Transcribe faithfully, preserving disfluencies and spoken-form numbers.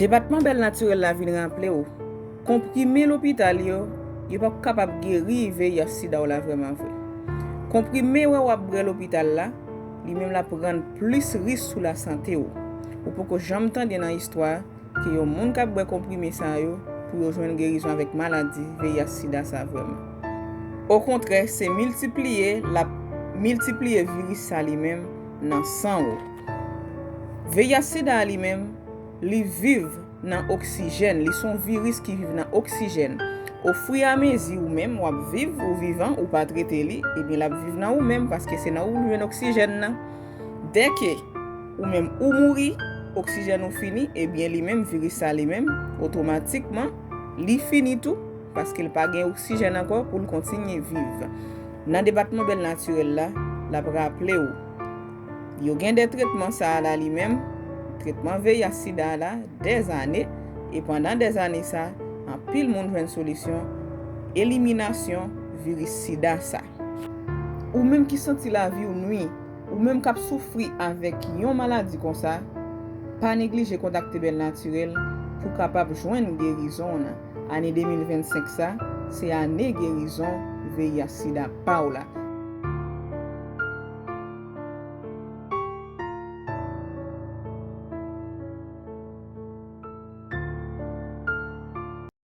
Depatman Bèl Natirèl la vin raple w, konprime lopital yo, yo p ap kapab geri V I H sida w la vrèman vre. Konprime wè w ap bwè lopital la, li menm l ap rann plis risk sou lasante w. Ou poko janm tande nan istwa ke yon moun k ap bwè konprime sa yo pou yo jwenn gerizon avèk maladi V I H sida sa vrèman. Okontrè, se miltipliye l ap miltipliye viris sa li menm nan san w. V I H sida a li menm, li viv nan oksijèn, li se yon viris ki viv nan oksijèn. Ofriamezi ou menm w ap viv, ou vivan, ou pa trete li, ebyen l ap viv nan ou menm paske se nan ou li jwenn oksijèn nan. Dèke ou menm ou mouri, oksijèn ou fini, ebyen li menm viris sa li menm, otomatikman, li fini tou, paske l pa gen oksijèn ankò pou l kontinye viv. Nan depatman Bèl Natirèl la, l ap raple w, yo gen de tretman sa a la li menm, tretman V I H sida a la, dèzane, e pandan dèzane sa, anpil moun jwenn solisyon, eliminasyon viris sida sa. Ou menm ki santi lavi w nwi, ou menm k ap soufri avèk yon maladi konsa, pa neglije kontakte Bèl Natirèl pou w kapab jwenn gerizon w nan. Ane de mil vennsenk sa, se ane gerizon V I H sida pa w la.